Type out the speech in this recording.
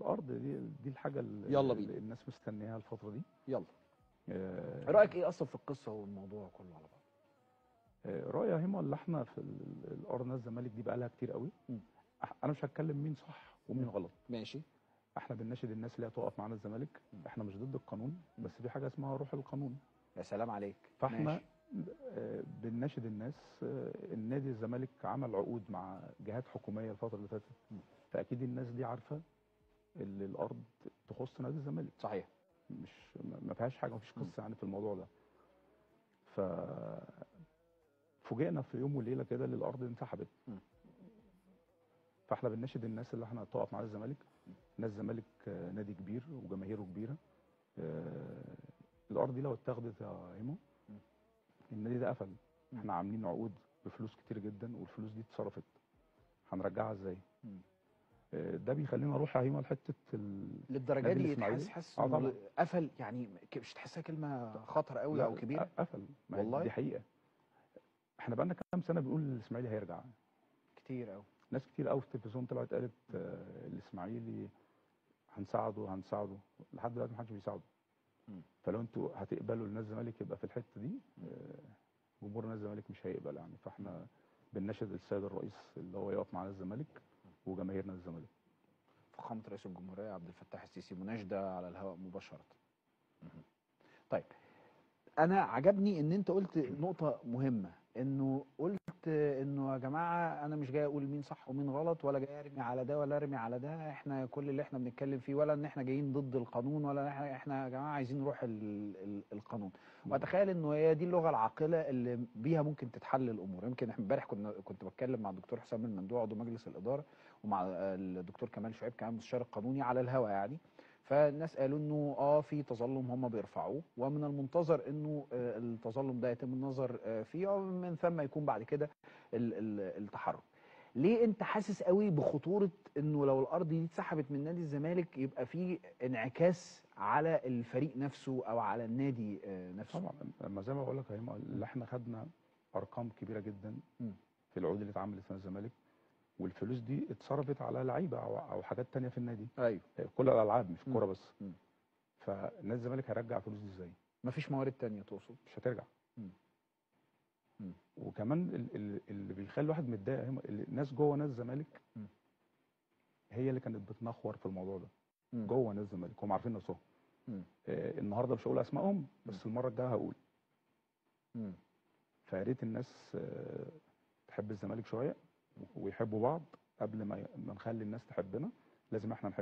الارض دي الحاجة اللي يلا بينا الناس مستنياها الفترة دي. يلا رايك ايه اصلا في القصة والموضوع كله على بعض؟ رايي يا هيما اللي احنا في الارض نادي الزمالك دي بقى لها كتير قوي. انا مش هتكلم مين صح ومين غلط، ماشي. احنا بنناشد الناس اللي هي تقف معانا الزمالك. احنا مش ضد القانون، بس في حاجة اسمها روح القانون. يا سلام عليك. فاحنا بنناشد الناس. النادي الزمالك عمل عقود مع جهات حكومية الفترة اللي فاتت، فاكيد الناس دي عارفه ان الارض تخص نادي الزمالك. صحيح، مش ما فيهاش حاجة، ما فيش قصة يعني في الموضوع ده. ف فوجئنا في يوم وليلة كده ان الارض انسحبت. فاحنا بنناشد الناس اللي احنا تقف مع الزمالك. نادي الزمالك نادي كبير وجماهيره كبيرة. الارض دي لو اتاخدت يا هيمو النادي ده قفل. احنا عاملين عقود بفلوس كتير جدا والفلوس دي اتصرفت، هنرجعها ازاي؟ ده بيخلينا اروح يا هيما لحته للدرجة دي تحس انه قفل يعني؟ مش تحسها كلمة خطر قوي او كبيرة؟ قفل والله، دي حقيقة. احنا بقالنا كام سنة بنقول الاسماعيلي هيرجع، كتير قوي. ناس كتير قوي في التلفزيون طلعت قالت الاسماعيلي هنساعده هنساعده، لحد دلوقتي ما حدش بيساعده. فلو انتوا هتقبلوا لنادي الزمالك يبقى في الحتة دي، جمهور نادي الزمالك مش هيقبل يعني. فاحنا بنناشد السيد الرئيس اللي هو يقف مع نادي الزمالك وجماهير نادي الزمالك. فخامة رئيس الجمهورية عبد الفتاح السيسي، مناشده على الهواء مباشرة. طيب، انا عجبني ان انت قلت نقطة مهمة، انه قلت انه يا جماعة انا مش جاي اقول مين صح ومين غلط، ولا جاي ارمي على ده ولا ارمي على ده، احنا كل اللي احنا بنتكلم فيه ولا ان احنا جايين ضد القانون، ولا احنا يا جماعة عايزين نروح القانون. واتخيل انه هي دي اللغة العاقلة اللي بيها ممكن تتحل الامور. يمكن احنا امبارح كنت بتكلم مع الدكتور حسام المندوع عضو مجلس الادارة، ومع الدكتور كمال شعيب كمان مستشار القانوني على الهوا يعني. فالناس قالوا انه في تظلم هم بيرفعوه، ومن المنتظر انه التظلم ده يتم النظر فيه، ومن ثم يكون بعد كده التحرك. ليه انت حاسس قوي بخطورة انه لو الارض دي اتسحبت من نادي الزمالك يبقى في انعكاس على الفريق نفسه او على النادي نفسه؟ طبعا، ما زي ما بقول لك يا هيما، اللي احنا خدنا ارقام كبيرة جدا في العقود اللي اتعملت في نادي الزمالك، والفلوس دي اتصرفت على لعيبة او حاجات تانية في النادي. ايوه، كل الالعاب مش كورة بس. فنادي الزمالك هيرجع الفلوس دي ازاي؟ مفيش موارد تانية تقصد؟ مش هترجع. وكمان اللي بيخلي الواحد متضايق الناس جوه نادي الزمالك هي اللي كانت بتنخور في الموضوع ده. جوه نادي الزمالك هم عارفين نفسهم. النهارده مش هقول اسمائهم، بس المرة الجاية هقول. فيا ريت الناس تحب الزمالك شوية ويحبوا بعض قبل ما نخلي الناس تحبنا، لازم احنا نحب